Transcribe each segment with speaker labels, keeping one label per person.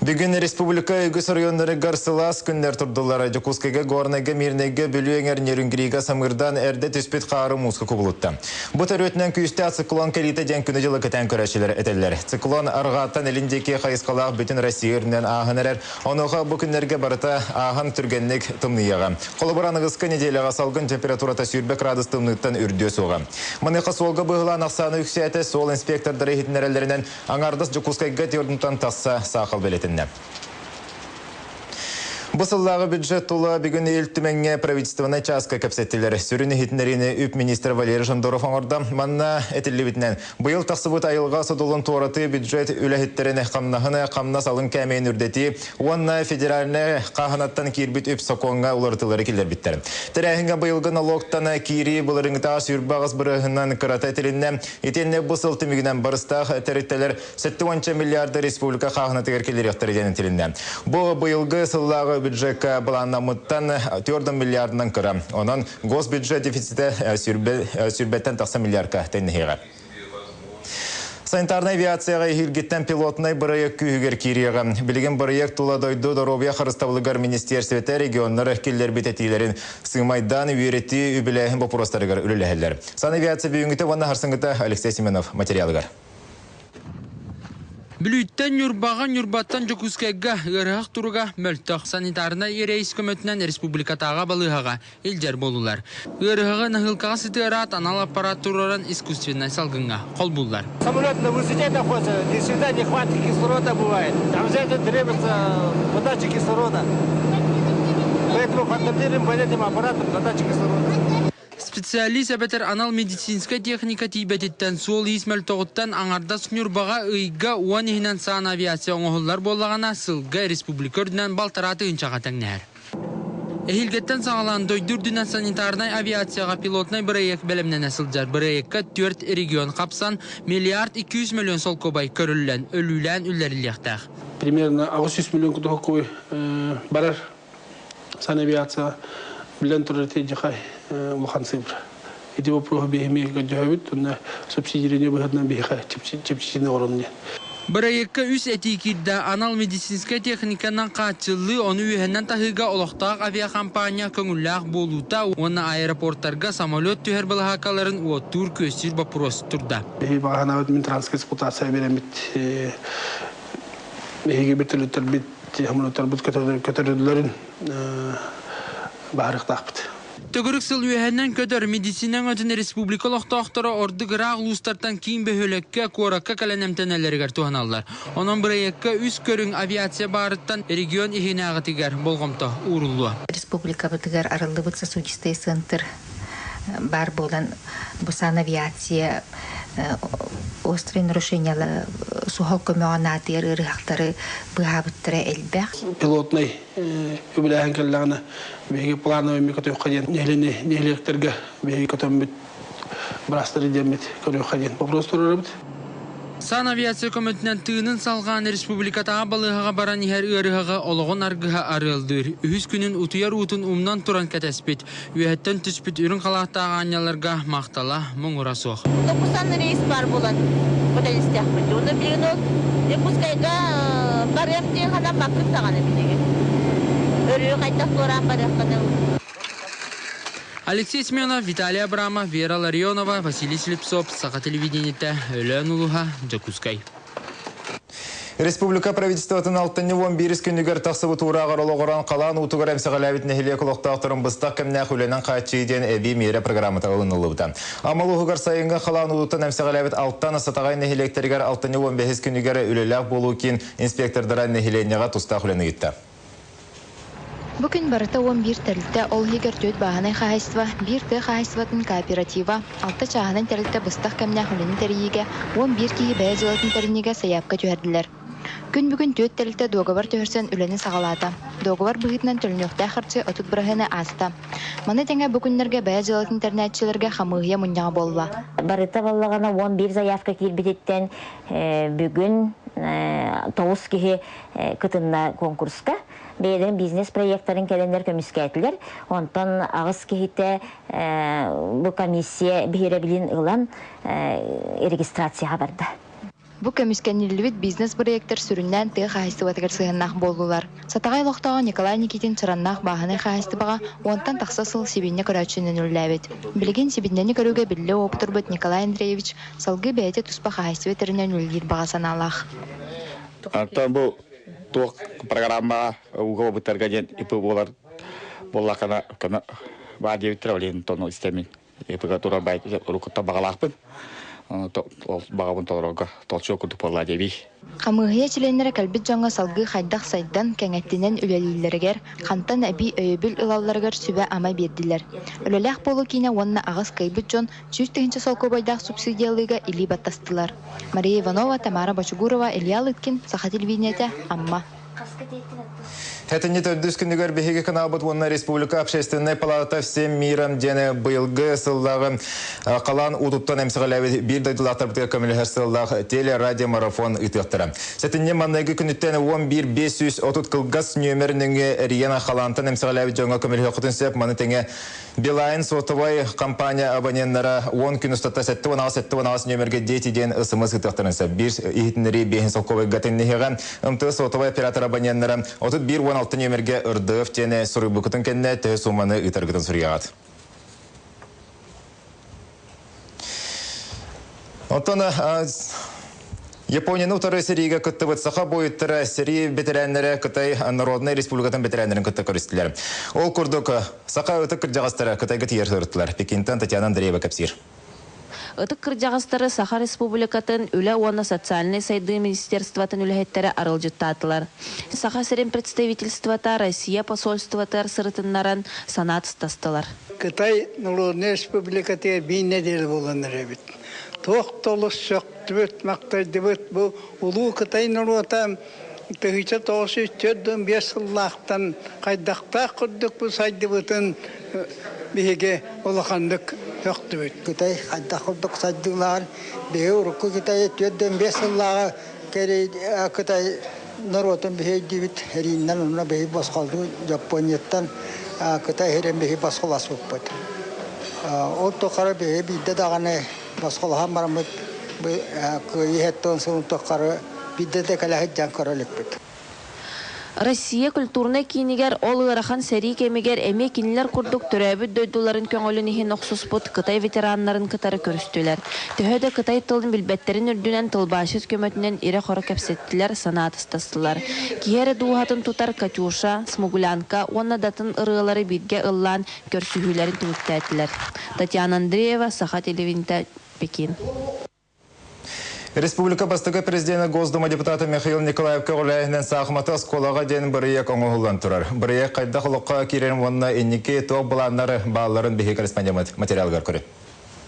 Speaker 1: Бүгүн республика үгүс оройуоннарыгар сылаас күннэр турдулар. Дьокуускайга, Горнайга, Мирнэйгэ, Бүлүү эҥэр, Нерюнгрига самыырдан эрдэ түспүт хаары мууска кубулутта. Бу төрүөтүнэн күүстээх циклон кэлиитэ диэн күнү-дьылы кэтээн көрөөччүлэр этэллэр. Циклон арҕааттан илин диэки хайысхалаах бүтүн Россия үрдүнэн ааһан эрэр. Онуоха бу күннэргэ барыта ааһан түргэнник тымныйыаҕа. Холобур, аныгыскы нэдиэлэҕэ салгын температурата 20 градус тымныыттан үрдүө суоҕа. Маныаха суолга быһылаан ахсаана үксээтэ, суол инспектордара иһитиннэрэллэринэн, Аҥаардас Дьокуускайга тиордунтан тахса саахал бэлиэтэннэ. Бу сыллааҕы бюджет тула бүгүн Ил Түмэҥҥэ правительственнай чааска кэпсэттилэр. Сүрүн иһитиннэриини үп министрэ Валерий Жондоров оҥордо. Манна этиллибитинэн, быйыл тахсыбыт айылҕа содулун туоратыы бюджет үлэһиттэрин хамнаһын хамнас алын кээмэйин үрдэтии уонна федеральнай хааһынаттан киирбит үп сокуоҥҥа уларытыылары киллэрбиттэр. Тэрээһиҥҥэ быйылгы налогтан киирии былырыыҥҥытааҕы 28 бырыһыанынан кырата этилиннэ. Итиэннэ бу сыл түмүгүнэн барыстаах тэрилтэлэр 70 миллиарда республика хааһынатыгар киллэриэхтэрэ диэн этилиннэ. Бу быйылгы сыллааҕы бюджекка былааннаммыттан 4 миллиардынан кыра. Онон госбюджет дефицитэ сүүрбэттэн тахса миллиардка тэҥнэһиэҕэ. Санитарнай авиацияҕа эһиилгиттэн пилотнай бырайыак күүһүгэр киириэҕэ. Билигин бырайыак тула дойду доруобуйа харыстабылыгар министиэрстибэтэ регионнар киллэрбит этиилэрин сыымайдаан үөрэтии үбүлээһин боппуруостарыгар үлэлэһэллэр. Санавиация бүгүҥҥүтэ уонна харсыҥҥыта Алексей Семенов материалыгар.
Speaker 2: Бүлүүттэн Ньурбаҕа, Ньурбаттан Дьокуускайга ыарыһах туруга мөлтөх. Санитарнай рейс көмөтүнэн республикатааҕы балыыһаҕа илдьэр буоллулар. Ыарыһаҕы наһыылкаҕа сытыараат анал аппарат туруоран искусственнай салгыҥҥа холбууллар.
Speaker 3: Самолет на высоте находится, не всегда нехватка кислорода бывает. Там за это требуется подача кислорода. Поэтому контролируем под этим аппаратом подачу кислорода.
Speaker 2: Специалист эбэтэр анал медицинскэй техника тиийбэтиттэн суол-иис мөлтөҕүттэн аҥардас Ньурбаҕа ыйга 10 иһинэн санавиация оҥоһуллар буоллаҕына, сылга республика үрдүнэн балтараа тыһыынчаҕа тэҥнэһэр. Эһиилгэттэн саҕалаан дойду үрдүнэн санитарнай авиацияҕа пилотнай бырайыак бэлэмнэнэ сылдьар. Бырайыакка түөрт регион хапсан, миллиард 200 миллион солкуобай көрүллэн, өлүүлээн үллэриллиэхтээх.
Speaker 4: Примерно 800 миллион кутуһуккуй барар санавиация билэн турар ити улахан цифра. Ити вопроһу биһими көрдөһөбүт, уонна субсидирование быһыытынан биһиэхэ чэпчэтиини оҥорон диэн.
Speaker 2: Бырайыакка үс этии киирдэ. Анал медицинскэй техниканан хааччыллыы, ону үөһэнэн таһыыга олохтоох авиахампаанньа көҥүллээх буолуута уонна аэропортарга самолет түһэр былаһааккаларын уоттуур-күөстүүр боппуруос турда.
Speaker 4: Биһиги баҕаһанаабыт Минтранскай эксплуатация биэрэммит биһиги вертолеттарбыт, самолеттарбыт көтөрүллэрин баһарыахтаахпыт.
Speaker 2: Төгүрүк сыл үөһэнэн көтөр медицина өҥөтүн республика олохтоохторо ордук ыраах улуустартан киин бөһүөлэккэ, куоракка кэлэн эмтэнэллэригэр туһаналлар. Онон бырайыакка үс көрүҥ авиация баарыттан регион иһинээҕитигэр болҕомто ууруллуо.
Speaker 5: Республикабытыгар арыллыбыт сосудистый центр баар буолан бу санавиация острые нарушениялар суһал көмөҕө наадыйар ыарыһахтары быыһаабыттара элбэх.
Speaker 4: Пилотнай үбүлээһин кэллэҕинэ биһиги плановый көтүөххэ диэн нэһилиэктэргэ биһиги көтөммүт быраастары диэммит көрүөххэ диэн вопрос туруорабыт.
Speaker 2: Санавиация көмөтүнэн тыынын салҕаан республикатааҕы балыыһаҕа баран иһэр ыарыһаҕы олоҕун аргыһа арыаллыыр. Үһүс күнүн утуйар уутун умнан туран кэтэспит, үөһэттэн түспүт үрүҥ халааттаах аанньалларга махтала муҥура суох.
Speaker 6: Токусан рейс бар буолан көтөн истэхпит. Уонна билигин ол Якутскайга барыах диэн ханаммаккын даҕаны билигин. Өрүү хайдах туораан барыаххыный.
Speaker 2: Алексей Семенов, Виталий Абрамов, Вера Ларионова, Василий Слепцов, Саха телевидениетэ, Өлөөн улууһа, Дьокуускай.
Speaker 1: Республика правительствотын алтынньы 11 күнүгэр тахсыбыт уурааҕар олоҕуран халаан уутугар эмсэҕэлээбит нэһилиэк олохтоохторун быстах кэмнээх үлэнэн хааччыйыы диэн эбии миэрэ программата ылыныллыбыта. Амма улууһугар сайыҥҥы халаан уутуттан эмсэҕэлээбит Алтан, Сатаҕай нэһилиэктэригэр алтынньы 15 күнүгэр үлэлээх буолуу киин инспектордара нэһилиэнньэҕэ тустаах үлэни ыытта.
Speaker 7: Бу күн барыта 11 тэрилтэ, ол иһигэр түөрт бааһынай хаһаайыстыба, биир тыа хаһаайыстыбатын кооператива, алта чааһынай тэрилтэ быстах кэмнээх үлэни тэрийиигэ 11 киһи бэйэ дьыалатын тэриннигэ сайаапка түһэрдилэр. Күн бүгүн түөрт тэрилтэ дуогабар түһэрсэн үлэни саҕалаата. Дуогабар быһыытынан төлөнүөхтээх харчы 30 быраһыаны ааста. Маны тэҥэ бу күннэргэ бэйэ дьыалатын тэринээччилэргэ хамыыһыйа мунньаҕа буолла.
Speaker 8: Барыта буоллаҕына 11 заявка киирбититтэн бүгүн тоҕус киһи кытынна конкурска. Бэйэлэрин бизнес-проекттарын кэлэннэр көмүскээтилэр. Онтон аҕыс киһитэ бу комиссия биһирэбилин ылан регистрацияҕа барда.
Speaker 7: Бу көмүскэниллибит бизнес-бырайыактар сүрүннээн тыа хаһаайыстыбатыгар сыһыаннаах буоллулар. Сатаҕай олохтооҕо Николай Никитин Чараннаах бааһынай хаһаайыстыбаҕа уонтан тахса сыл сибиинньэ көрөөччүнэн үлэлээбит. Билигин сибиинньэни көрүүгэ биллэ уопутурбут Николай Андреевич салгыы бэйэтэ туспа хаһаайыстыба тэринэн үлэлиир баҕа санаалаах.
Speaker 9: Оттон бу туох программаҕа ууга быттарга диэн ИП буолар буоллаххына көмө баар диэбиттэрэ ол иһин тону истэмин ИП-га турар бай уруккуттан баҕалаахпын. Ол баҕабын толорорго толчуо курдук буолла диэбий.
Speaker 7: Хамыыһыйа чилиэннэрэ кэлбит дьоҥҥо салгыы хайдах сайдан, кэҥэттинэн үлэлииллэригэр, хантан эбии өйөбүл ылалларыгар сүбэ-ама биэрдилэр. Үлэлээх буолуу киинэ уонна аҕыс кыайбыт дьон 100 000 солкуобайдаах субсидиялыыга илии баттастылар. Мария Иванова, Тамара Бочугурова, Илья Лыткин, Саха телевидениетэ, Амма.
Speaker 1: Хэтинни төрдүс күнүгэр биһиги каналбыт уонна республика общественнай палата всем миром диэн быйылгы сыллааҕы халаан уутуттан эмсэҕэлээбит биир дойдулаахтарбытыгар көмөлөһөр сыаллаах теле-радиомарафон ыытыахтара. Сэтинньи манныгы күнүттэн 11 530 кылгас нүөмэр нөҥүө эрийэн халаантан эмсэҕэлээбит дьоҥҥо көмөлөһүөххүтүн сөп. Маны тэҥэ Билайн сотовай компания абоненнара 10 күн устата 76 76 нүөмэргэ дети диэн СМС ыытыахтарын сөп. Биир иһитиннэрии биэһин солкуобайга тэҥнэһиэҕэ. МТС сотовай оператор абоненнара 31 16 нүөмэргэ РДФ диэн суруйбукутун кэннэ төһө сууманы ыытаргытын суруйаҕыт. Оттон Японияны утары сэриигэ кыттыбыт саха буойуттара сэрии бэтэрээннэрэ Кытай Народнай Республикатын бэтэрээннэрин кытта көрүстүлэр. Ол курдук, саха ытык кырдьаҕастара Кытайга тиийэр сырыттылар. Пекинтэн Татьяна Андреева кэпсиир.
Speaker 10: Ытык кырдьаҕастары Саха Республикатын Үлэ уонна социальнай сайдыы министерствотын үлэһиттэрэ аралдьыттаатылар. Саха сирин представительствота Россия посольствотыгар сырытыннаран санаа атастастылар.
Speaker 11: Кытай Народнай Республикатыгар биир нэдиэлэ буолан эрэбит. Туох да олус сөхтүбүт, махтайдыбыт. Бу улуу Кытай норуота 1945 сыллаахтан хайдахтаах курдук бу сайдыбытын биһиги улаханнык сөхтүбүт.
Speaker 12: Кытай хайдах курдук сайдыылааҕын биһиги урукку Кытай 45 сыллааҕы Кытай норуотун биһи өйдүүбүт эрииннэн онно биһи босхолдуу Японияттан Кытай сирин биһи босхолоспуппут. Ол тухары биһи биирдэ даҕаны босхолоһон бараммыт кыайыы 70 сылын тухары биирдэ да кэлэ сылдьан көрө иликпит.
Speaker 10: Россия культурнай киинигэр ол ыарахан сэрии кэмигэр эмиэ кинилэр курдук төрөөбүт дойдуларын көҥүлүн иһин охсуспут Кытай ветераннарын кытары көрүстүлэр. Төһө да кытай тылын билбэттерин үрдүнэн тылбаасчыт көмөтүнэн ирэ-хоро кэпсэттилэр, санаа атастастылар. Киһи эрэ дууһатын тутар «Катюша», «Смуглянка» уонна да атын ырыалары бииргэ ыллаан көрсүһүүлэрин түмүктээтилэр. Татьяна Андреева, Саха телевидениетэ, Пекин.
Speaker 1: Республика бастакы президенэ Госдума депутата Михаил Николаев көҕүлээһининэн саахыматы оскуолаҕа диэн бырайыак оҥоһуллан турар. Бырайыак хайдах олоххо киирэрин уонна инники туох былааннар баалларын биһиги корреспондент материалыгар көрүҥ.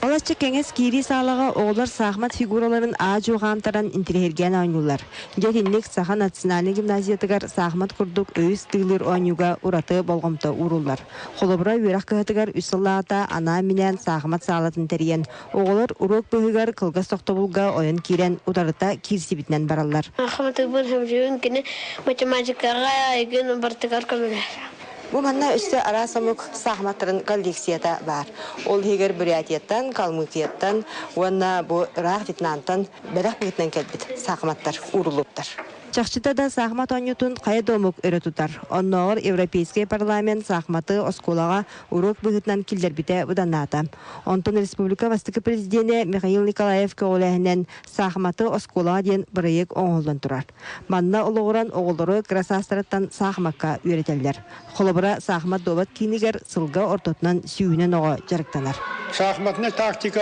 Speaker 13: Балачча кэҥэс киирии саалаҕа оҕолор саахымат фигураларын аа-дьуо хаамтаран интэриэһиргээн оонньууллар. Дьэ итинник Саха национальнай гимназиятыгар саахымат курдук өйүс тыылыыр оонньууга ураты болҕомто ууруллар. Холобура, үөрэх кыһатыгар үс сыллааҕыта анаан-минээн саахымат саалатын тэрийэн, оҕолор уруок быыһыгар кылгас тохтобулга ойон киирэн утарыта киирсибитинэн бараллар.
Speaker 14: Ахматыбын сөбүлүүбүн кини математикаҕа айгын бартыгар көмөлөһөр.
Speaker 13: Бу манна өссө араас омук саахыматтарын коллекцията баар. Ол иһигэр Бурятияттан, Калмыкияттан уонна бу ыраах Вьетнамтан бэлэх быһыытынан кэлбит саахыматтар ууруллубуттар. Чахчыта да саахымат оонньуутун хайа да омук өрө тутар. Оннооҕор Европейскай парламент саахыматы оскуолаҕа уруок быһыытынан киллэрбитэ быданнаата. Онтон республика бастакы президенэ Михаил Николаев көҕүлээһинэн саахыматы оскуолаҕа диэн бырайыак оҥоһуллан турар. Манна олоҕуран оҕолору кыра саастарыттан саахымакка үөрэтэллэр. Холобура, саахымат дуобат киинигэр сылга ортотунан сүүһүнэн оҕо дьарыктанар.
Speaker 15: Шахматная тактика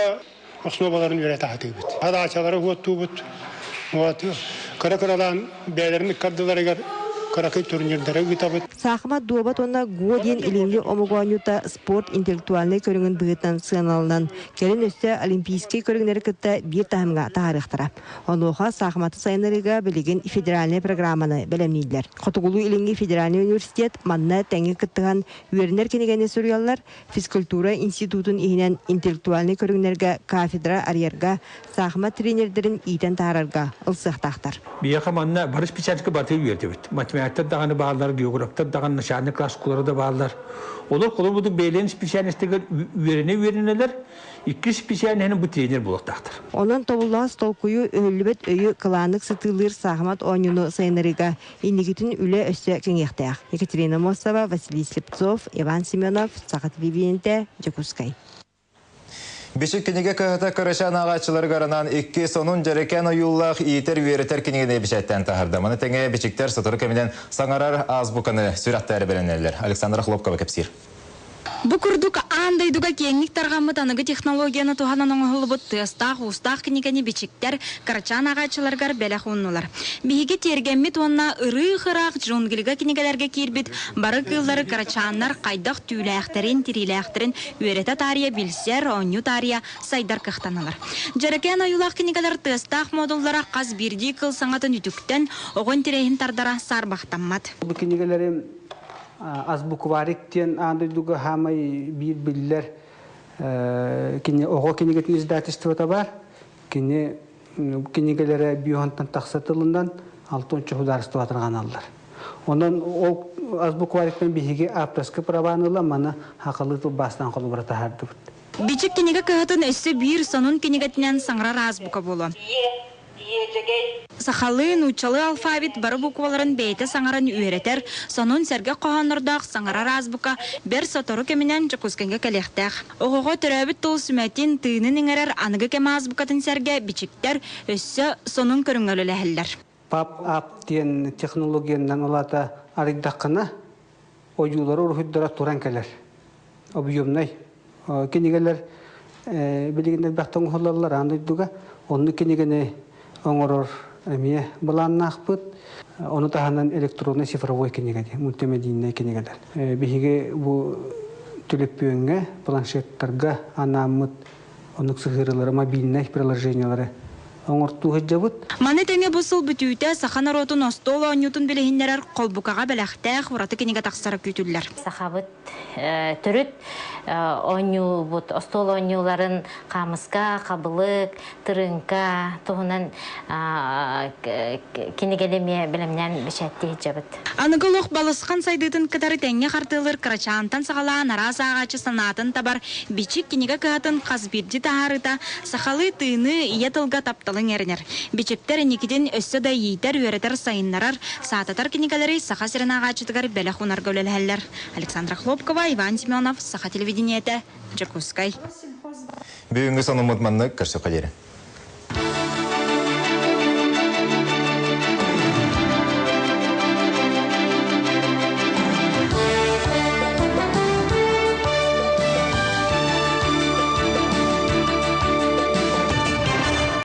Speaker 15: основаларын үөрэтэ сатыыбыт. Хадаачалары уоттуубут. Вот кыра-кыралаан бэйэлэрин ыккардыларыгар кыракый турнирдары ыытабыт.
Speaker 13: Саахымат дуобат уонна го диэн илиҥҥи омук оонньуута спорт интеллектуальнай көрүҥүн быһыытынан сыаналанан, кэлин өссө олимпийскай көрүҥнэри кытта биир таһымҥа таһаарыахтара. Онуоха саахыматы сайыннарыыга билигин федеральнай программаны бэлэмнииллэр. Хотугулуу-Илиҥҥи федеральнай университет манна тэҥҥэ кыттыһан үөрэнэр кинигэни суруйаллар, физкультура институтун иһинэн интеллектуальнай көрүҥнэргэ кафедра арыйарга, саахымат тренердэрин иитэн таһаарарга ылсыахтаахтар.
Speaker 16: Биһиэхэ манна бары специальностька барытын үөрдэбит. Математиктар даҕаны бааллар, географтар даҕаны, начальник класс оскуолалара да бааллар. Олор холобурдук бэйэлэрин специальностарыгар үөрэнэ-үөрэнэлэр, икки специальноһынан бу тренер буолуохтаахтар.
Speaker 13: Онон тобуллаҕас толкуйу, өһүллүбэт өйү кылааннык сытыылыыр саахымат оонньууну сайыннарыыга инникитин үлэ өссө кэҥиэхтээх. Екатерина Мосова, Василий Слепцов, Иван Семенов, Саха телевидениетэ, Дьокуускай.
Speaker 1: Бичик кинигэ кыһата кырачаан ааҕааччыларыгар анаан икки сонун дьэрэкээн ойуулаах иитэр-үөрэтэр кинигэни бэчээттээн таһаарда. Маны тэҥэ бичиктэр сотору кэминэн саҥарар азбуканы сүрэхтээри бэлэмнэнэллэр. Александра Хлопкова кэпсиир.
Speaker 17: Бу курдук аан дойдуга киэҥник тарҕаммыт аныгы технологияны туһанан оҥоһуллубут тыастаах-уустаах кинигэни бичиктэр кырачаан ааҕааччыларыгар бэлэх ууннулар. Биһиги тиэргэммит уонна ырыых-ыраах джунглига кинигэлэргэ киирбит бары кыыллары кырачааннар хайдах түүлээхтэрин, тириилээхтэрин үөрэтэ таарыйа билсэр, оонньуу таарыйа сайдар кыахтаналар. Дьэрэкээн ойуулаах кинигэлэр тыастаах модуллара хас биирдии кыл саҥатын үтүктэн, оҕо интэриэһин тардара саарбахтаммат.
Speaker 18: Бу кинигэлэри Азбукварик диэн аан дойдуга хаамай биир биллэр кини оҕо кинигэтин издательствота баар. Кини кинигэлэрэ биохантан тахса тылынан алтын судаарыстыбатын аналлар. Онон ол азбуквариктан биһиги авторскай праваны ылан маны хахалыы тылбаастаан холобура таһаардыбыт.
Speaker 17: Бичик кинигэ кыһатын өссө биир сонун кинигэтинэн саҥарар азбука буолуо. Сахалыы, нууччалыы алфавит бары букваларын бэйэтэ саҥаран үөрэтэр, сонун сэргэх хоһооннордоох саҥарар азбука бэрт сотору кэминэн Дьокуускайга кэлиэхтээх. Оҕоҕо төрөөбүт тыл сүмэтин, тыынын иҥэрэр аныгы кэм азбукатын сэргэ бичиктэр өссө сонун көрүҥҥэ үлэлэһэллэр.
Speaker 18: Пап-ап диэн технологиянан улаата арыйдаххына, ойуулары уруһуйдара туран кэлэр. Объемнай кинигэлэр билигин элбэхтэ оҥоһуллаллар аан дойдуга. Оннук кинигэни оҥорор эмиэ былааннаахпыт. Ону таһынан электронный цифровой кинигэ диэн, мультимедийнай кинигэлэр. Биһиги бу төлөпүөҥҥэ, планшеттарга анааммыт оннук сыһыарыылары, мобильнай приложениелары оҥортуу сылдьабыт.
Speaker 17: Маны тэҥэ бу сыл бүтүүтэ саха норуотун остуол оонньуутун билиһиннэрэр холбукаҕа бэлэхтээх ураты кинигэ тахсара күүтүллэр.
Speaker 8: Сахабыт төрүт оонньуубут остуол оонньууларын хаамыска, хабылык, тырыыҥка туһунан кинигэни эмиэ бэлэмнээн бэчээттии сылдьабыт.
Speaker 17: Аныгы олох балысхан сайдыытын кытары тэҥҥэ хардыылыыр кырачаантан саҕалаан араас ааҕааччы санаатын табар Бичик кинигэ кыһатын хас биирдии таһаарыыта сахалыы тыыныы, ийэ тылга тапталы иҥэринэр. Бичиктэр инникитин өссө да иитэр, үөрэтэр, сайыннарар, саататар кинигэлэри Саха сирин ааҕааччытыгар бэлэх уунарга үлэлэһэллэр. Александра Хлопкова, Иван Семенов, Саха телевидениетэ, Дьокуускай.
Speaker 1: Бүгүҥҥү сонуммут маннык көрсөххө диэри.